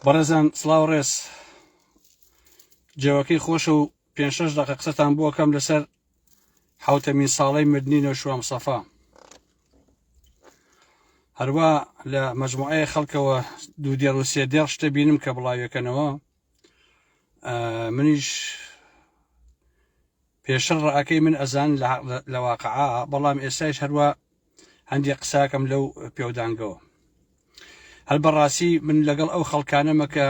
بەڕێزان سڵاو ڕێز جێوەکەی خۆشە و پێ شش دقە قسەتان بۆکەم لەسەر حوتەمین ساڵەی مردنی نەوشوام سەفا هەروە لە مەجموعەیە خەڵکەوە دوو دێڕ و سێ دێڕ شتە بینم کە بڵاویەکەنەوە منیش پێشتر ڕەئەکەی من ئەزان لە واقعا بەڵام ئێستایش هەروە هەندێک قساکەم لەو پێودانگەوە هەر بەڕاستی من لەگەڵ ئەو خەڵکانەمە کە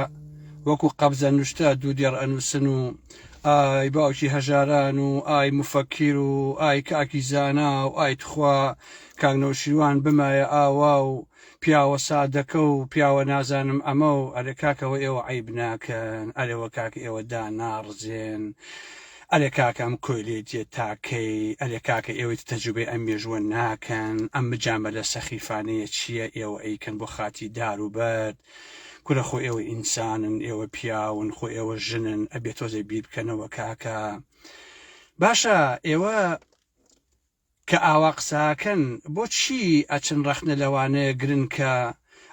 وەکو قەبزە نوشتە دوو دێڕ ئەنووسن و ئای باوکی هەژاران و ئای مفەکیر و ئای کاکی زانا و ئای تخوا کاک نەوشیروان بمایە ئاوا و پیاوە سادەکە و پیاوە نازانم ئەمە و ئەرێ کاکەوە ئێوە عەیب ناکەن ئەرێوە کاک ئێوە داناڕزێن ئەرێ کاکە ئەم کۆیلەیەتیە تا کەی ئەرێ کاکە ئێوەی تەجروبەی ئەم مێژووە ناکەن ئەم مجامەلە سەخیفانەیە چییە ئێوە ئەیکەن بۆ خاتی دار و بەرد کورە خۆ ئێوە ئینسانن ئێوە پیاون خۆ ئێوە ژنن ئەبێ تۆزێ بیر بکەنەوە کاکە باشە ئێوە کە ئاوا قسەئەکەن بۆچی ئەچن ڕەخنە لەوانەیە گرن کە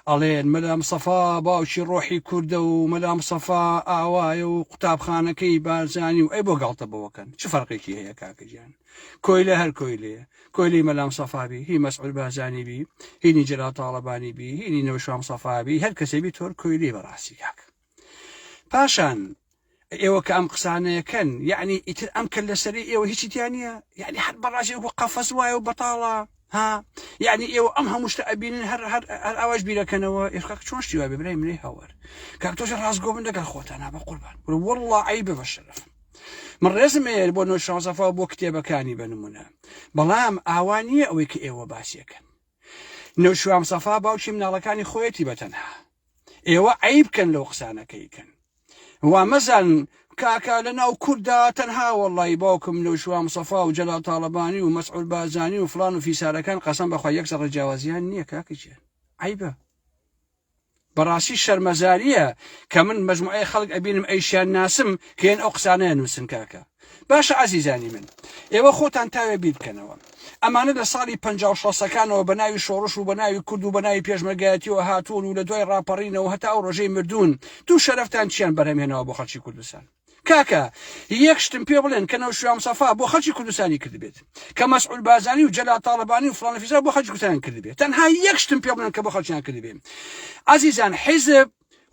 ئەڵێن مەلا مستەفا باوکی ڕۆحی کوردە و مەلا مستەفا ئاوایە و قوتابخانەکەی بارزانی و ئەی بۆ گاڵتە بەوەکەن چ فەرقێکی هەیە کاکە گیان کۆیلە هەر کۆیلەیە کۆیلەی مەلا مستەفا بی هی مەسعود بارزانی بی هینی جەلال تاڵەبانی بی هینی نەوشوان مستەفا بی هەر کەسێ بی تۆر کۆیلەی بەڕاستی کاکە پاشان ئێوە کە ئەم قسانەیەکەن یعنی ئیتر ئەم کە لەسەری ئێوە هیچی تیا نییە یعنی هەر بەڕاستی وەکو قەفەس وایە و بەتاڵە ها یعنی ئێوە ئەم هەموو شتە ئەبینن هەر هەر هەر ئاواش بیرەکەنەوە ئێخاک چۆن شتی وابێ برای منەی هاوار کاک تۆش ڕاستگۆ بن لەگەڵ خۆتانا بە قوربان والله عیبە بە شەرەف من ڕێزم هەیە بۆ نۆشانزەفا بۆ کتێبەکانی بە نمونە بەڵام ئاوا نییە ئەوەی کە ئێوە باسیەکەن نەوشیروان مستەفا باوکی مناڵەکانی خۆیەتی بە تەنها ئێوە عیب کەن لەو قسانەکەی کەن وا مەزان کاکە لە ناو کووردا تەنها وەڵی باوکم نەوشیروان مستەفا و جەلال تاڵەبانی و مەسعود بارزانی و فلان و فیسارەکان قەسەم بەخوا یەک زەڕە جیاوازیان نییە کاکە گیان عیبە بەڕاستی شەرمەزاریە کە من مەجموعەی خەڵک ئەبینم ئەیشیان ناسم کێن ئەو قسانەیە نووسن کاکە باشە عەزیزانی من ئێوە خۆتان تاوێ بیر بکەنەوە ئەمانە لە ساڵی پ و شەستەکانەوە بە ناوی شۆڕش و بە ناوی کورد و بە ناوی پێشمەرگایەتیەوە هاتوون و لە دوای ڕاپەڕینەوە هەتا ئەو ڕۆژەی مردوون تو شەرەفتان چیان بەرهەمهێناوە بۆ خەڵکی کوردستان کاکە یەک شتم پێ بڵێن کە نەوشیروان مستەفا بۆ خەڵکی کوردستانی کردبێت کە مەسعود بارزانی و جەلال تاڵەبانی و فڵان فیسار بۆ خەڵکی کوردستان کردبێت تەنها یەک شتم پێ بڵێن کە بۆ خەڵکیان کردبێت عەزیزان حیزب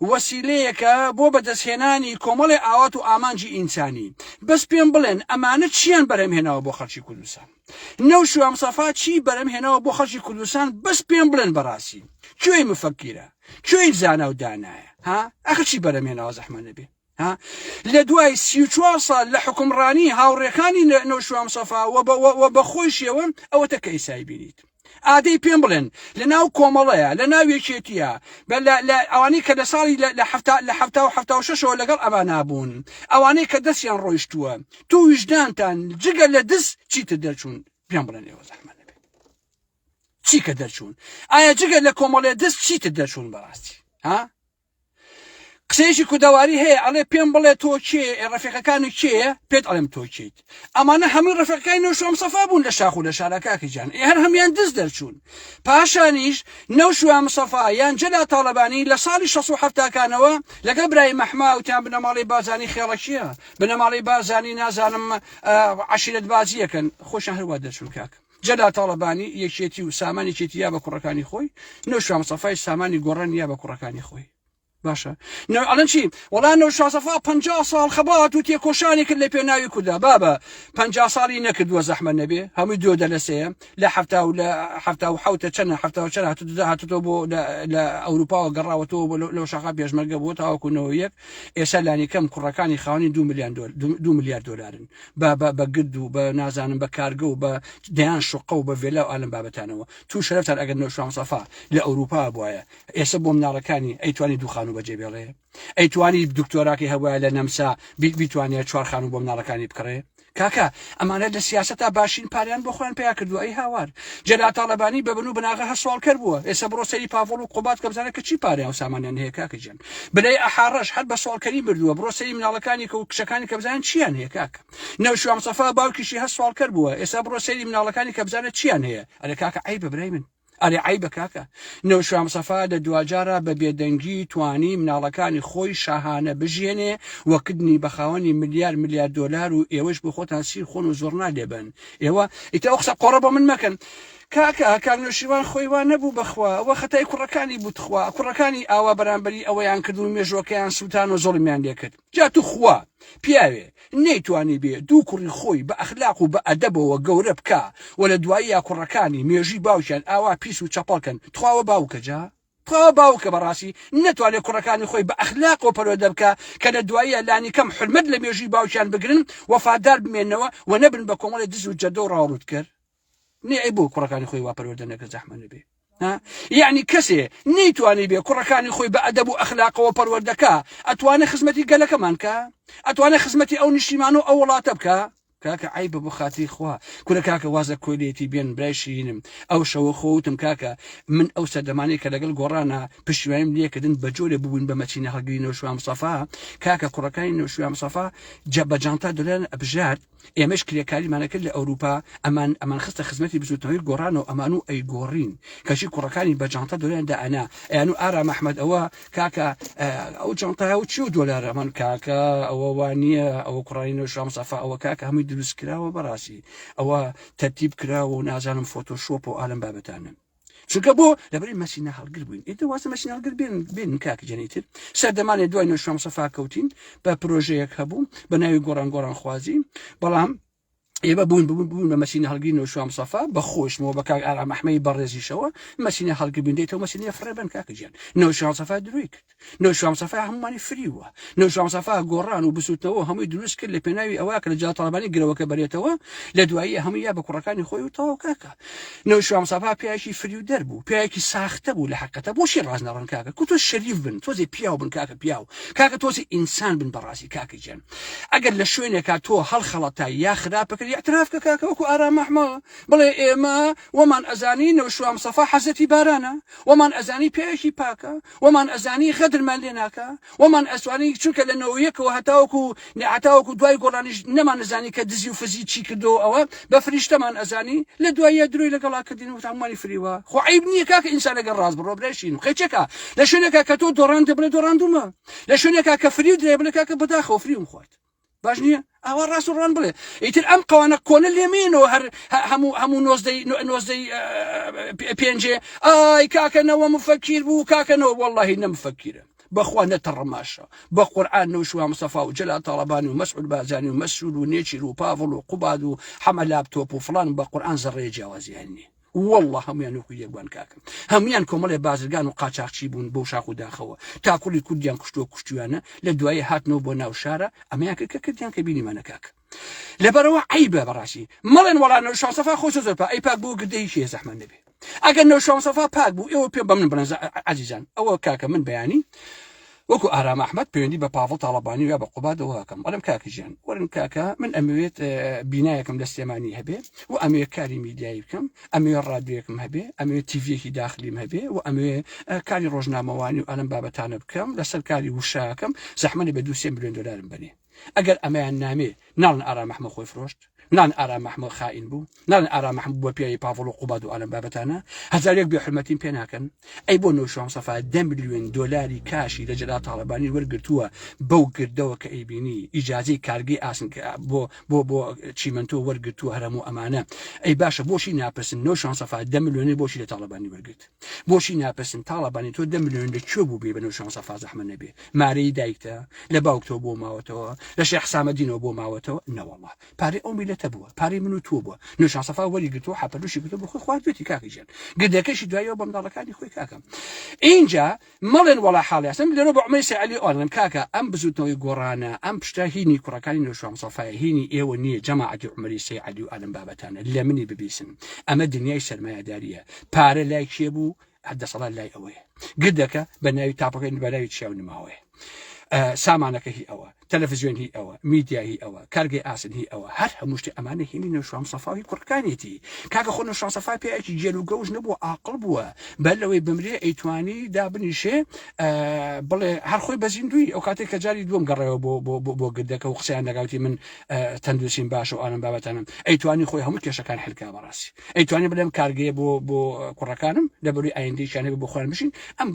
وەسیلەیەکە بۆ بەدەستهێنانی کۆمەڵێ ئاوات و ئامانجی ئینسانی بەس پێم بڵێن ئەمانە چیان بەرهەم هێناوە بۆ خەڵکی کوردستان نەوشیروان مستەفا چی بەرهەم هێناوە بۆ خەڵکی کوردستان بەس پێم بڵێن بەڕاستی کوێی مفەکیرە کوێی زانا و دانایە ها ئەخر چی بەرهەم هێناوە زەحمە نەبێ ها لە دوای 34 ساڵ لە حکومڕانی هاوڕێکانی نەوشیروان مستەفا و بە خۆیشیەوە ئەوەتە کە ئیسای بینیت ئادەی پێم بڵێن لە ناو کۆمەڵەیە لە ناو یەکێتیە ئەوانەی کە لە ساڵی لە حەفتا لە حەفتا و حەفتا و شەشەوە لەگەڵ ئەمانە بوون ئەوانەی کە دەستیان ڕۆیشتووە تو ویژدانتان جگە لە دز چیتر دەرچوون پێم بڵێن ئێوە زەحمەت نەبێت چی کە دەرچوون ئایا جگە لە کۆمەڵێ دەست چیتر دەرچوون بەڕاستی ها قسەیەکی کوردەواری هەیە ئەڵێ پێم بڵێ تۆ کێ ڕەفیقەکانی کێیە پێت ئەڵێم تۆ کێیت ئەمانە هەمووی ڕەفیقەکانی نەوشوام سەفا بوون لە شاخ و لە شارە کاکە گیان ئێ هەر هەموویان دز دەرچوون پاشانیش نەوشوام سەفا یان جەلا تاڵەبانی لە ساڵی شەست و حەفتاکانەوە لەگەڵ برای مەحما وتیان بنەماڵەی بارزانی خێڵەکییە بنەماڵەی بارزانی نازانم عەشیرەت بازیەکەن خۆشیان هەروا دەرچوون کاکە جەلا تاڵەبانی یەکێتی و سامانی یەکێتی یا بە کوڕەکانی خۆی نەوشیروان مستەفای سامانی گۆڕان یا بە کوڕەکانی خۆی باشە ئەڵێن چی وەڵا نەوشیروان مستەفا پ ساڵ خەبات و تێکۆشانی کرد لە پێناوی کووردا بابە پ ساڵی نەکردووە زەحمە نەبێ هەمووی دو دەلەسەیە لە حەفتا و لە حەفتا و حوتە چەنە حەفتا و چەند هاتوتەوە بۆ لە ئەوروپاوە گەڕاوەتەوە بۆ لەو شاخا پێشمەرگە بۆ تاوەکو نەوە یەک ئێستا لانی کەم کوڕەکانی خاوەنی دو میلیۆن دو میلیارد دۆلارن بە بە بە گرد و بە نازانم بە کارگە و بە دەیان شوقە و بە ڤێلا و ئالم بابەتانەوە تو شەرەفتان ئەگەر نەوشیروان مستەفا لە ئەوروپا بواە ئێستا بۆ مناڵەکانی ئەیتوانی دوو خانوو بەجێ بێڵێ ئەیتوانی دکتۆراکەی هەبواە لە نەمسا بیتوانێت چوار خانوو بۆ مناڵەکانی بکڕێ کاکە ئەمانە لە سیاسەتا باشین پاریان بۆ خۆیان پیا کردو ئەی هاوار جەلال تاڵەبانی بە بن و بناغە هەر سواڵکەر بووە ئێستا بڕۆ سەری پاڤڵ و قوباد کە بزانە کە چی پارەیان و سامانیان هەیە کاکە گیان بلەی ئەحاڕەش هەر بە سواڵکەری مردووە بڕۆ سەری مناڵەکانی کە و کچەکانی کە بزانن چیان هەیە کاکە نەوشیروان مستەفا باوکیشی هەر سواڵکەر بووە ئێستا بڕۆ سەری مناڵەکانی کە بزانە چیان هەیە ئەرێ کاکە عەیبە برای من. ئەرێ عەیبە کاکە. نەوشیروان مستەفا لە دواجارا بە بێدەنگی توانی مناڵەکانی خۆی شاهانە بژیێنێ و کردنی بە خاوەنی ملیار ملیار دۆلار و ئێوەش بۆ خۆتان سیر خۆن و زوڕنا لێبەن. ئێوە ئیتر ئەو قسە قۆڕە بۆ من مەکەن. کاکە کاک نەوشیروان خۆی وا نەبوو بەخوا ئەوە خەتای کوڕەکانی بوو تخوا کوڕەکانی ئاوا بەرامبەری ئەوەیان کرد و مێژوەکەیان سوتان و زوڵمیان لێکرد جا توخوا پیاوێ نەیتوانیبێ دوو کوڕی خۆی بە ئەخلاق و بە ئەدەبەوە گەورە بکا و لە دواییا کوڕەکانی مێژووی باوکیان ئاوا پیس و چەپەڵ کەن تخوا ئەوە باوکە جا تخوا ئەوە باوکە بەڕاستی نەتوانێ کوڕەکانی خۆی بە ئەخلاقەوە پەروەردە بکا کە لە دواییا لانیکەم حورمەت لە مێژووی باوکیان بگرن وەفادار بمێننەوە و نەبن بە کۆمەڵێ دز و جەردە و ڕاوڕووتکەر نێ ئەی بۆ کوڕەکانی خۆی وا پەروەردە نەکرد زەحمە نەبێ یعنی کەسێ نەیتوانی بێ کوڕەکانی خۆی بە ئەدەب و ئەخلاقەوە پەروەردەکە ئەتوانێ خزمەتی گەلەکەمان کە ئەتوانێ خزمەتی ئەو نیشتیمان و ئەو وڵاتە بکە کاکە عیبە بۆ خاتری خوا کورە کاکە وازە کۆیلێتی بێن برای شیرینم ئەو شەوە خۆوتم کاکە من ئەو سەردەمانەی کە لەگەڵ گۆڕانە پشتیوانیم لێکردن بە جۆرێ ببووین بە مەچینە هەڵگری نەوشیروان مستەفا کاکە کوڕەکانی نەوشیروان مستەفا جە بە جانتا دۆلار ئەبژارد ئێمەش کرێکاریمان ئەکرد لە ئەوروپا ئەمان ئەمان خستە خزمەتی بزوتنەوەی گۆڕانەوە ئەمان و ئەیگۆڕین کەچی کوڕەکانی بە جانتا دۆلیان دائەنا ئەیان و ئارام ئەحمەد ئەوە کاکە ئەو جانتایە و چی و دۆلار ئەمان کاکە ئەوە وا نییە ئەوە کوڕانی نەوشیروان مستەفا ئەوە کاکە هەمووی دروست کراوە بەڕاستی ئەوە تەرتیب کراوە و نازانم فۆتۆشۆپ و ئالەم بابەتانە چونکە بۆ لەبەری مەسینە هەڵگر بووین ئیتر وازە مەسینە هەڵگر بێن بێن کاک جەنیتر سەردەمانێ دوای نەوشیروان مستەفا کەوتین بە پرۆژەیەک هەبوو بە ناوی گۆڕان گۆڕان خوازی بەڵام ئێمە بوون بوون بوون بە مەسینە هەڵگری نەوشیروان مستەفا بە خۆشمەوە بە کاک ئارام ئەحمەی بەڕێزیشەوە مەسینە هەڵگر بووین دێتەوە مەسینە فڕێ بن کاکە گیان نەوشیروان مستەفا درۆی کرد نەوشیروان مستەفا هەموومانی فریوە. نەوشیروان مستەفا گۆڕان و بزوتنەوە هەمووی دروست کرد لە پێناوی ئەوە کە لە جەلال تاڵەبانی گرەوەکە بەرێتەوە لە دوایی هەمووی یا بە کوڕەکانی خۆی و تەواو کاکە. نەوشیروان مستەفا پیاوێکی فریودەر بوو، پیاوێکی ساختە بوو لە حەقیقەتا. بۆچی ڕاست نەڕۆن کاکە؟ کو تۆ شەریف بن، تۆزێ پیاو بن کاکە پیاو. کاکە تۆزێ ئینسان بن بەڕاستی کاکە گیان. ئەگەر لە شوێنێکا تۆ هەڵخەڵەتای یا خراپە کرد ئیعتراف کە کاکە وەکو ئارام ئەحمە بڵێ ئێمە وەمان ئەزانی نەوشیروان مستەفا حەزرەتی بارانە وەمان ئەزانی پیاوێکی پاکە وەمان ئەزانی غەدرمان لێ ناکا وەمان ئەزانی چونکە لە نەوەیەکەوە هەتاوەکو هەتاوەکو دوای گۆڕانیش نەمان ئەزانی کە دزی و فزی چی کردەوە ئەوە بە فریشتەمان ئەزانی لە دواییە درۆی لەگەڵا کردین و هەمووانی فریوە خۆ عیب نییە کاکە ئینسان لەگەڵ ڕاست بڕۆ برای شیرین قەیچەکە لە شوێنێکا کە تۆ دۆڕاندە بڵێ دۆڕاندومە لە شوێنێکا کە فریو درێ بڵێ کاکە بەداخەوە فریوم خوارد باش نییە ئاوا ڕاست و ڕوان بڵێ ئیتر ئەم قەوانە کۆنە لێمێنەوە هەر هەموو هەموو نۆزدەی نۆزدەی پێنجێ ئای کاکەنەوە مفەکیر بوو کاکەنەوە واللهی نەمفەکیرە بەخوا نەتەڕەماشە بە قورعان نەوشوا مستەفا و جەلال تاڵەبانی و مەسعود بارزانی و مەسرور و نێچیر و پاڤڵ و قوباد و حەمە لاپتۆپ و فڵان بە قورعان زەڕەیە جیاوازیان نییە واللە هەمویان وەکو یەک بوان کاکە هەمویان کۆمەڵێ بازرگان و قاچاخچی بوون بەو شاخ و داخەوە تا کوڕی کوردیان کوشتووە کوشتویانە لە دوایی هاتنەوە بۆ ناو شارە ئەمەیان کرد کە کردیان کە بینیمانە کاکە لەبەرەوە عیبە بەڕاستی مەڵێن وەڵا نەوشیروان سەفا خۆ زۆر پاک ئەی پاک بۆ گردەی کێ زەحمەت نەبێ ئەگەر نەوشیروان سەفا پاک بوو ئێوە پێم بە من بڵێن عەزیزان ئەوە کاکە من بەیانی وەکو ئارام ئەحمەد پەیوەندی بە پاڤڵ تاڵەبانی و یا بە قوبادەوە ئەکەم ئەڵێم کاکە گیان وەرن کاکە من ئەمەوێت بینایەکم لە سلێمانی هەبێ و ئەمەوێت کاری میدیایی بکەم ئەمەوێت ڕادیۆیەکم هەبێ ئەمەوێت تیڤیەکی داخلیم هەبێ و ئەمەوێ کاری ڕۆژنامەوانی و ئەلم بابەتانە بکەم لەسەر کاری وشاکەم زەحمەنی بە دوو سێ ملیۆن دۆلارم بەنێ ئەگەر ئەمەیان نامێ ناڵن ئارام ئەحمەد خۆی فرۆشت نان ئارام ئەحمەد خائین بوو نان ئارام ئەحمەد بووە پیاوی پاڤڵ و قوباد و ئالەم بابەتانە هەزارێک بێ حرمەتیم پێ ناکەن ئەی بۆ نەوشیروان مستەفا دە ملیۆن دۆلاری کاشی لە جەلال تاڵەبانی وەرگرتووە بەو گردەوە کە ئەیبینی ئیجازەی کارگەی ئاسن بۆ بۆ بۆ چیمەنتۆ وەرگرتووە هەر هەموو ئەمانە ئەی باشە بۆچی ناپرسن نەوشیروان مستەفا دە ملیۆنی بۆچی لە تاڵەبانی وەرگرت بۆچی ناپرسن تاڵەبانی تۆ دە ملیۆن لە کوێ بوو بێ بە نەوشیروان مستەفا زەحمەت نەبێ مارەی دایکتە لە باوکتەوە بۆ ماوەتەوە لە شێخ حسامەدینەوە بۆ ماوەتەوە نەوەڵا پارەی ئەو میلەتە بووە پارەی من و تۆ بووە نەوشیروان مستەفا وەری گرتووە حەپەلوشی گرتووە بۆ خۆی خواردوێتی کاکە گیان گردەکەشی دوایەوە بە منداڵەکانی خۆی کاکە ئینجا مەڵێن وەڵا حاڵی ئەسم لێرە بە عومەری سەید عەلی ئەڵێم کاکە ئەم بزوتنەوەی گۆڕانە ئەم پشتە هینی کوڕەکانی نەوشیروان مستەفایە هینی ئێوە نییە جەماعەتی عومەری سەید عەلی و ئالەم بابەتانە لە منی ببیسن ئەمە دنیای سەرمایەداریە پارە لای کێ بوو دەسەڵات لای ئەوەیە گردەکە بە ناوی تاپەکەی بە ناوی چیا و نماوەیە سامانەکە هی ئەوە. تەلەفزیۆن هی ئەوە، میدیا هی ئەوە، کارگەی ئاسن هی ئەوە، هەر هەموو شتێ ئەمانە هینی نەوشیروان مستەفا و هی کوڕەکانیەتی. کاکە خۆ نەوشیروان مستەفا پیاوێکی گێل و گەوج نەبووە، ئاقڵ بووە. بەر لەوەی بمرێ ئەیتوانی دابنیشێ بڵێ هەر خۆی بە زیندووی ئەو کاتێک کە جاری دووەم گەڕێەوە بۆ بۆ بۆ بۆ گردەکە و قسەیان لەگەڵتی من تەندروستیم باشە و ئانم بابەتانم ئەیتوانی خۆی هەموو کێشەکان حلکا بەڕاستی ئەیتوانی بڵێم کارگەیە بۆ بۆ کوڕەکانم لە بەروی ئایندەیشیان هەبێ بۆ خۆیان بژین ئەم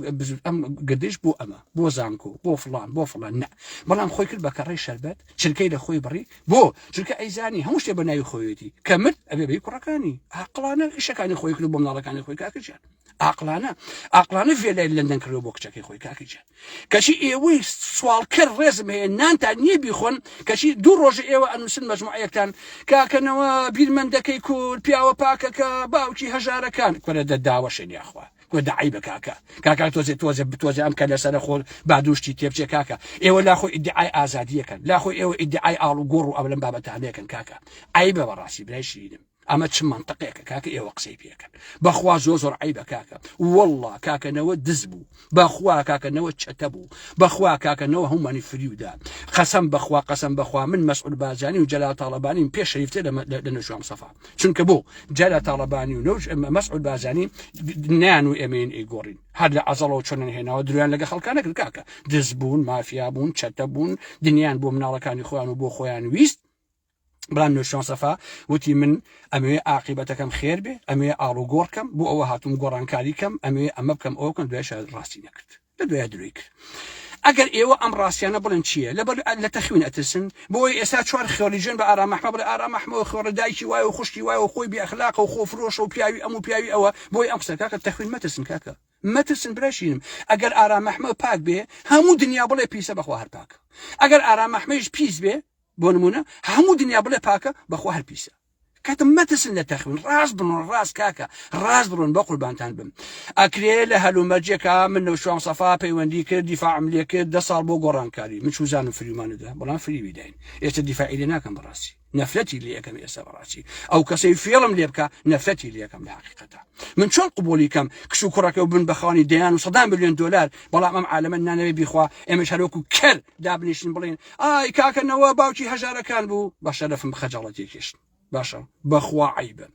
ئەم گردەیش بۆ ئەمە بۆ زانکۆ بۆ فڵان بۆ فڵان نە بەڵام خۆی کرد بە کەڕەی شەربەت چرکەی لە خۆی بڕی بۆ چونکە ئەیزانی هەموو شتێ بە ناوی خۆیەتی کە مرد ئەبێ بەی کوڕەکانی ئاقڵانە ئیشەکانی خۆی کرد بۆ مناڵەکانی خۆی کاکە گیان ئاقڵانە ئاقڵانە ڤێلای لەندەن کردەوە بۆ کچەکەی خۆی کاکە گیان کەچی ئێوەی سواڵکەر ڕێزم هەیە نانتان نییە بیخۆن کەچی دوو ڕۆژە ئێوە ئەنووسن مەجموعەیەکتان کاکەنەوە بیرمەندەکەی کورد پیاوە پاکەکە باوکی هەژارەکان کورە دەداوەشێن یاخوا کورە دە عەیبە کاکە کاکە تۆزێ تۆزێ بتۆزێ ئەم کە لەسەرە خۆ با دووشتی تێبچێ کاکە ئێوە لاخۆ ئیدعای ئازادیەکەن لاخۆ ئێوە ئیدعای ئاڵ و گۆڕ و ئەولەم بابەتانەکەن کاکە عەیبە بەڕاستی برای شیرینم ئەمە چ مەنتقێکە کاکە ئێوە قسەی پێکەن بەخوا زۆر زۆر عیبە کاکە واللە کاکە نەوە دز بوو بەخوا کاکە نەوە چەتە بوو بەخوا کاکە نەوە هەمووانی فریودا قەسەم بەخوا قەسەم بەخوا من مەسعود بارزانی و جەلال تاڵەبانیم پێ شەریفتر لە نەوشیروان مستەفا چونکە بۆ جەلال تاڵەبانی و نەوش مەسعود بارزانی نیان و ئێمەین ئەیگۆڕین هەر لە ئەزەڵەوە چۆنیان هێناوە درۆیان لەگە خەڵکانە کرد کاکە دز بوون مافیا بوون چەتە بوون دنیان بۆ مناڵەکانی خۆیان و بۆ خۆیان ویست بەڵام نەوشیروان سەفا وتی من ئەمەوێ ئاقیبەتەکەم خێر بێ ئەمەوێ ئاڵوگۆڕ کەم بۆ ئەوە هاتووم گۆڕانکاری کەم ئەمەوێ ئەمە بکەم ئەوە بکەم دوایش ڕاستی نەکرد لە دوای درۆی کرد ئەگەر ئێوە ئەم ڕاستیانە بڵێن چییە لەبەر لە تەخوین ئەترسن بۆی ئێستا چوار خێڵی جوێن بە ئارام ئەحمە بڵێ ئارام ئەحمە و خێڵە دایکی وایە و خوشکی وایە و خۆی بێ ئەخلاقە و خۆفرۆشە و پیاوی ئەم و پیاوی ئەوە بۆی ئەم قسە کاکە تەخوین مەترسن کاکە مەترسن براشینم ئەگەر ئارام ئەحمە پاک بێ هەموو دنیا بڵێ پیسە بەخوا هەر پاکە ئەگەر ئارام ئەحمەیش پیس بێ بۆ نمونە هەموو دنیا بڵێ پاکە بەخوا هەر پیسە کاتم مەترسن لە تەخوین ڕاست بڕۆن ڕاست کاکە ڕاست بڕۆن بە قوربانتان بم ئەکرێ لە هەلومەرجێکا من نەوشیروان سەفا پەیوەندی کرد دیفاعم لێ کرد دە ساڵ بۆ گۆڕانکاری من چوزانم فریومانەدا بەڵام فریوی داین ئێستا دیفاعی لێ ناکەم بەڕاستی نەفرەتی لێ ئەکەم ئێستا بەڕاستی ئەو کەسەی فێڵم لێ بکە نەفرەتی لێ ئەکەم لە حەقیقەتە من چۆن قبولی کەم کچ و کوڕەکە بن بە خاوەنی دەیان و سەدان ملیۆن دۆلار بەڵام ئەم عالەمە نانەوێ بیخوا ئێمەش هەروەکو کەر دابنیشن بڵێن ئای کاکە نەوە باوکی هەژارەکان بوو بە شەرەفم خەجاڵەتی کێشن باشە بەخوا عیبە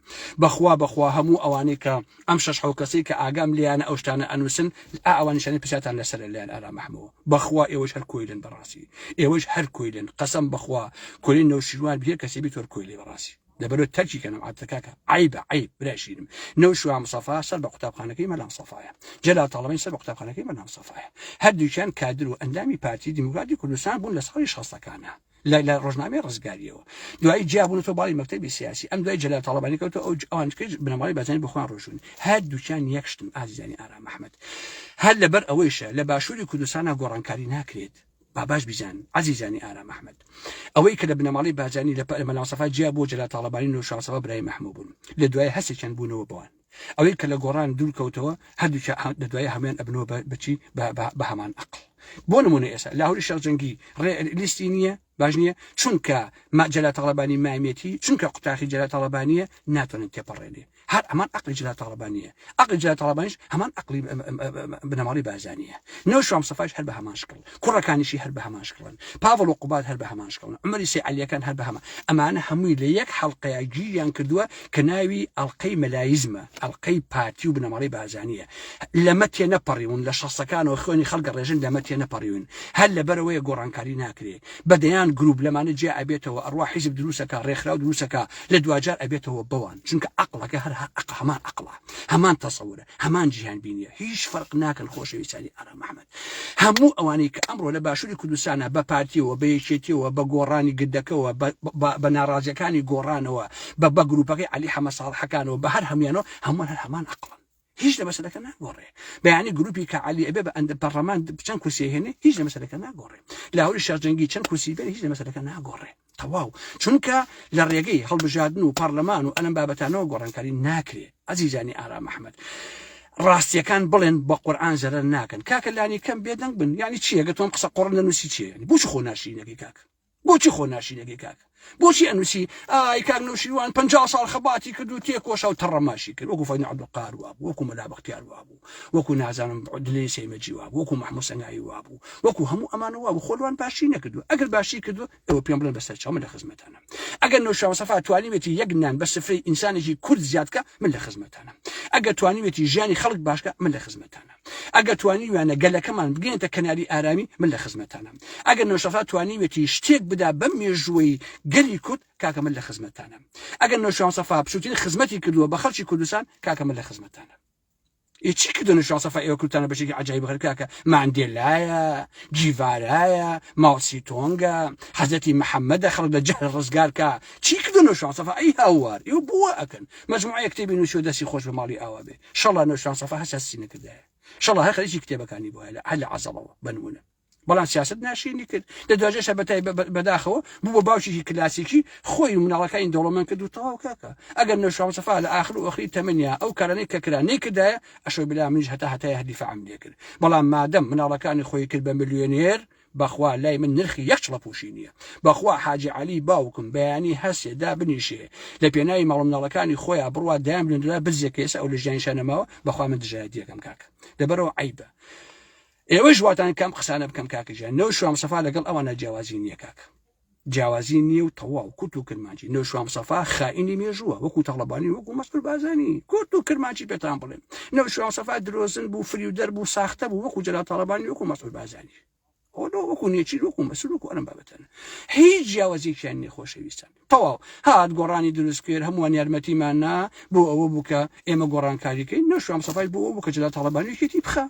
بەخوا بەخوا هەموو ئەوانەی کە ئەم شەش حەو کەسەی کە ئاگام لیانە ئەو شتانە ئەنووسن ئا ئەوانیشانی پرسیارتان لەسەر لایەن ئارام ئەحمەوە بەخوا ئێوەش هەر کۆیلن بەڕاستی ئێوەش هەر کۆیلن قەسەم بەخوا کۆیلن نەوشیروان بێ کەسی بی تۆر کۆیلی بەڕاستی لەبەرۆ تەرکی کەنم عادەتە کاکە عەیبە عەیب برای شیرم نەوشیروان مستەفا سەر بە قوتابخانەکەی مەلا مستەفایە جەلال تاڵەبانی سەر بە قوتابخانەکەی مەلا مستەفایە هەردووکیان کادر و ئەندامی پارتی دیموکراتی کوردستان بوون لە ساڵی شەستەکانە لە لە ڕۆژنامەی ڕزگاریەوە دوایی جیابوونەتەوە باڵی مەکتەبی سیاسی ئەم دوای جەلال تاڵەبانی کەوتەوە ئەو ئەوان کرد بنەماڵەی بارزانی بۆ خۆیان ڕۆشتون هەردووکیان یەک شتن ئازیزانی ئارام ئەحمەد هەر لەبەر ئەوەیشە لە باشووری کوردستانا گۆڕانکاری ناکرێت با باش بیزانن عەزیزانی ئارام ئەحمەد ئەوەی کە لە بنەماڵەی بارزانی لە مەلا مستەفا جیا بووە جەلال تاڵەبانی نەوشیروان مستەفا برای مەحموو بوون لە دوای هەسێکیان بوونەوە بەوان ئەوەی کە لە گۆڕان دوور کەوتەوە هەردووکیان لە دوای هەمویان ئەبنەوە بەچی بە هەمان ئەقڵ بۆ نمونە ئێستا لاهوری شێخ جەنگی ڕێ لیستی نییە باش نییە چونکە جەلال تاڵەبانی مامێتی چونکە قوتاخی جەلال تاڵەبانیە ناتوانن تێپەڕێنێ هەر هەمان عەقڵی جەلال تاڵەبانیە عەقڵی جەلال تاڵەبانیش هەمان عەقڵی بنەماڵەی بارزانیە نەوشیروان مستەفاش هەر بە هەمان شکڵ کوڕەکانیشی هەر بە هەمان شکڵن پاڤڵ و قوباد هەر بە هەمان شکڵن عومەری سەی عەلیەکان هەر بە هەمان ئەمانە هەمووی لە یەک حەڵقەیە گیریان کردووە کە ناوی ئەڵقەی مەلایزمە ئەڵقەی پارتی و بنەماڵەی بارزانیە لەمە تێنەپەڕیون لە شەستەکانەوە خوێنی خەڵک ڕێژن لەمە تێنەپەڕیون هەر لەبەرەوەیە گۆڕانکاری ناکرێ بە دەیان گروپ لەمانە جیا ئەبێتەوە ئەڕوا حیزب دروستەکا ڕێکخراو دروستەکا لە دواجار ئەبێتەوە بەوان چونکە عەقڵەکە هەر هەمان عەقڵە هەمان تەسەورە هەمان جیهان بینیە هیچ فەرق ناکەن خۆشەویستانی ئارام ئەحمەد هەموو ئەوانەی کە ئەمڕۆ لە باشووری کوردستانە بە پارتیەوە بە یەکێتیەوە بە گۆڕانی گردەکەوە بە ناڕازیەکانی گۆڕانەوە بە بە گروپەکەی عەلی حەمە ساڵحەکانەوە بە هەر هەمویانەوە هەمووان هەر هەمان عەقڵن هیچ لە مەسەلەکە ناگۆڕێ بەیانی گروپی کە عەلی ئەبێ بە ئەندە پەڕلەمان چەند کورسی هێنێ هیچ لە مەسەلەکە ناگۆڕێ لاهوری شێخ جەنگی چەند کورسی بێنێ هیچ لە مەسەلەکە ناگۆڕێ تەواو چونکە لە ڕێگەی هەڵبژاردن و پەڕلەمان و ئەلەم بابەتانەوە گۆڕانکاری ناکرێ ئەزیزانی ئارام ئەحمەد ڕاستیەکان بڵێن بە قورئان زەرەر ناکەن کاکە لانی کەم بێدەنگ بن یعنی چییە گە تۆم قسە قۆڕ نەنووسی چییە یعنی بۆچی خۆ ناشرینەکەی کاکە؟ بۆچی خۆ ناشینەکەی کاکە بۆچی ئەنووسی ئای کاک نەوشیروان 50 ساڵ خەباتی کرد و تێکۆشا و تەڕەماشی کرد وەکو فەرمی عەبدولقاهر وابوو وەکو مەلا بەختیار وابوو وەکو نازانم دلێ سەیمەجی وابوو وەکو مەحموود سەنگاوی وابوو وەکو هەموو ئەمانە وابوو خۆلوان باشی نەکردووە ئەگەر باشی کردووە ئێوە پێم بڵێن بەسەر چاو من لە خزمەتانم ئەگەر نەوشیروان مستەفا توانیوێتی یەک نان بە سفرەی ئینسانێکی کورد زیاد کە من لە خزمەتانم ئەگەر توانیوێتی ژیانی خەڵک باشکە من لە خزمەتانم ئەگەر توانیویانە گەلەکەمان بگەێنتە کەناری ئارامی من لە خزمەتانم ئەگەر نەوشیروان توانیوێتی شتێک بدا بەم مێژووەی گەلی کورد کاکە من لە خزمەتانم ئەگەر نەوشیروان مستەفا بچووترین خزمەتی کردووە بە خەڵکی کوردستان کاکە من لە خزمەتانم ئێ چی کردو نەوشیروان مستەفا ئێوە کردتانە بەشێکی عەجایب غەریب کاکە ماندێلایە گیڤارایە ماوسی تۆنگە حەزرەتی محەممەدە خەڵک لە جەهل ڕزگار کا چی کردو نەوشیروان مستەفا ئەی هاوار ئێوە بۆ ئەکەن مەجموعەیە کتێبی نووسیوە دەستی خۆش بە ماڵی ئاوا بێ شەڵا نەوشیروان مستەفا هەست هەستی نەکردایە شەڵا هەر خەریکی کتێبەکانی بوایە لە هەر لە عەزەڵەوە بە نموونە بەڵام سیاست ناشیرینی کرد لە دواجارشا بەتای بەداخەوە بوو بە باوکێکی کلاسیکی خۆی و مناڵەکانی دەوڵەمەند کرد و تەواو کاکە ئەگەر نەوشیروان مستەفا لە ئاخر و ئۆخری تەمەنیا ئەو کارانەی کە کرا نەیکردایە ئەشەو بلا منیش هەتا هەتایە هەر دیفاعم لێکرد بەڵام مادەم مناڵەکانی خۆی کرد بە ملیۆنێر بەخوا لای من نرخی یەک چڵە پوشی نییە بەخوا حاجی عەلی باوکم بەیانی هەسێ دابنیشێ لە پێناوی ماڵ مناڵەکانی خۆیان بڕوا دایان ملیۆن دۆلار بزێ کە ئێستا ئەو لە ژیانیشا نەماوە بەخوا من دژایەتیەکەم کاکە لەبەرەوە عەیبە ئێوەش واتان کەم قسانە بکەم کاکە گیان نەوشیروان مستەفا لەگەڵ ئەوانە جیاوازی نییە کاکە جیاوازی نییە و تەواو کورت و کرمانجی نەوشیروان مستەفا خائینی مێژووە وەکو تاڵەبانی وەکو مەسعود بارزانی کورت و کرمانجی پێتان بڵێم نەوشیروان مستەفا درۆزن بوو فریودەر بوو ساختە بوو وەکو جەلال تاڵەبانی وەکو مەسعود بارزانی ئۆلۆ وەکو نێچیر وەکو مەسرور وەکو ئەم بابەتانە هیچ جیاوازیەکیان نیە خۆشەویستان تەواو هات گۆڕانی دروست کرد هەمووان یارمەتیمان نا بۆ ئەوە بوو کە ئێمە گۆڕانکاریکەین نەوشیروان مستەفای بۆ ئەوە بوو کە جەلال تاڵەبانی یەکێتی بخە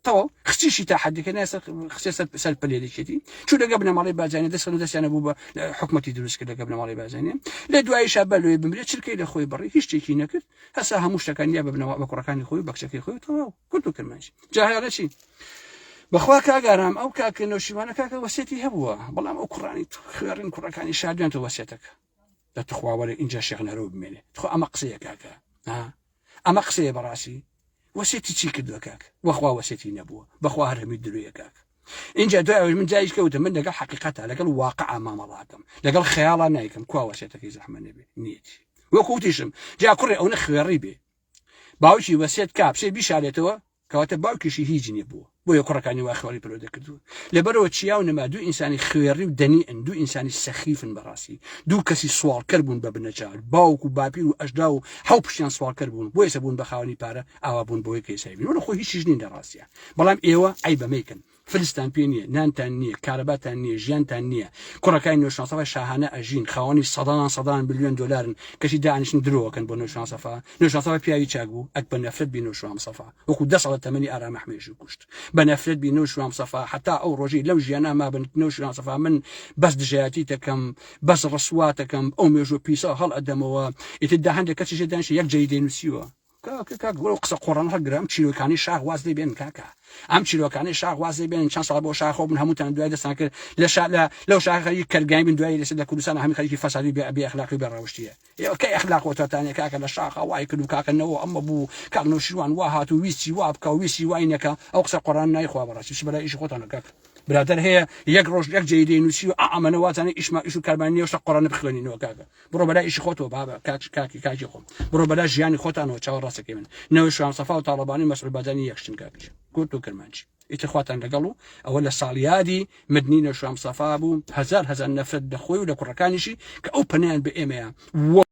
تەواو خستیشی تا حدێکە نایە سەر خستە سەر سەر پلێرێکێتی چوو لەگە بنەماڵەی بارزانی دەستخەن و دەستیانە بوو بە حکومەتی دروست کرد لەگە بنەماڵەی بارزانی لە دواییشا بە لۆی بمرێ چرکەی لە خۆی بڕی هیچ شتێکی نەکرد هەسا هەموو شتەکان یا بە بنەما بە کوڕەکانی خۆی و بە کچەکەی خۆی تەواو کورت و کرمانجی جا هەیە چی بەخوا کاک ئارام ئەو کاکە نەوشیروانە کاکە وەسێتی هەبووە بەڵام ئەو کوڕانی خوێڕین کوڕەکانی شاردیانتەوە وەسێتەکە دە تخوا وەرە ئینجا شێخ نەرۆ بمێنێ تخوا ئەمە قسەیە کاکە ها ئەمە قسەیە بەڕاستی وەسێتی چی کردووە کاک وەخوا وەسێتی نەبووە بەخوا هەر هەمی درۆیە کاک اینجا دوای ئەوەی من جایش کەوتم من لەگەڵ حقیقەتە لەگەڵ واقع مامەڵاکەم لەگەڵ خەیاڵا نایکەم کوا وەسێتەکەی زەحمە نەبێ نیەتی وەکو وتیشم جا کوڕێ ئەونە خوێڕی بێ باوکی وەسێت کا بچێ بیشارێتەوە کەواتە باوکیشی هیچ نیە بووە بۆیە کوڕەکانی وا خوێڕی پەروەردە کردووە لەبەرەوە چیا و نەما دوو ئینسانی خوێڕی و دەنیئن دوو ئینسانی سەخیفن بەڕاستی دوو کەسی سواڵکەر بوون بە بنەچە باوک و باپیر و ئەژدا و حەو پشتیان سواڵکەر بوون بۆیە بوون بە خاوەنی پارە ئاوا بوون بۆیە کە ئێستا بین وەلە خۆ هیچیش نین لە ڕاستیا بەڵام ئێوە عەیبە مەیکەن فلستان پێ نییە، نانتان نییە، کارەباتان نییە، ژیانتان نییە، کوڕەکانی نەوشیروان سەفا شاهانە ئەژین، خاوەنی سەدان سەدان ملیۆن دۆلارن، کەچی دائەنیشن درۆ ئەکەن بۆ نەوشیروان سەفا، نەوشیروان سەفا پیاوی چاک بوو، ئەک بە نەفرەت بی نەوشیروان سەفا، وەکو دە ساڵە تەمەنی ئارام ئەحمەیشی کوشت، بە نەفرەت بی نەوشیروان سەفا، هەتا ئەو ڕۆژەی لەم ژیانە مابن نەوشیروان سەفا من بەس دژایەتیتەکەم، بەس ڕسواتەکەم، ئەو مێژووە پیسە هەڵئەدەمەوە، ئیتر دا هەندێک کەسیش دانیشتە یەک جەریدەی نووسیوە. کاکە کاک وەرە قسە قۆڕان هەڵگرە ئەم چیرۆکانەی شاخ واز لێ بێن کاکە ئەم چیرۆکانەی شاخ واز لێ بێن چەند ساڵ بۆ شاخۆ بن هەمووتان دوای دەستان کرد لە شا لە لەو شاخ خەریکی کەرگاین بن دوای لەسەر لە کوردستان هەمی خەریکی فەسادی بێ بێ ئەخلاقی و بێ ڕەوشتیە ئێوە کەی ئەخلاق وەتەتانە کاکە لە شاخا وای کرد و کاکە نەوە ئەمە بوو کاک نەوشیروان وا هات و ویستی وا بکا و ویستی وای نەکا ئەو قسە قۆڕان نایخوا بەڕاستی چ بەلای ئیشی خۆتانە کاک برادەر هەیە یەک ڕۆژ یەک جەریدەی نووسی و ئەمەنە وازانێ ئیشما ئیش و کارمان نییە و شتە قۆڕانە بخوێنینەوە کاکە بڕۆ بەلای ئیشی خۆتەوە بابە کاک کاکی کاکی خۆم بڕۆ بەلای ژیانی خۆتانەوە چاوە ڕاستەکەی من نەوەی شوان سەفا و تاڵەبانی و مەسعود بارزانی یەک شتن کاک کورت و کرمانجی ئیتر خواتان لەگەڵ و ئەوە لە ساڵیادی مردنی نەوشیروان مستەفا بوو هەزار هەزار نەفرەت لە خۆی و لە کوڕەکانیشی کە ئەو پەنایان بە ئێمەیە.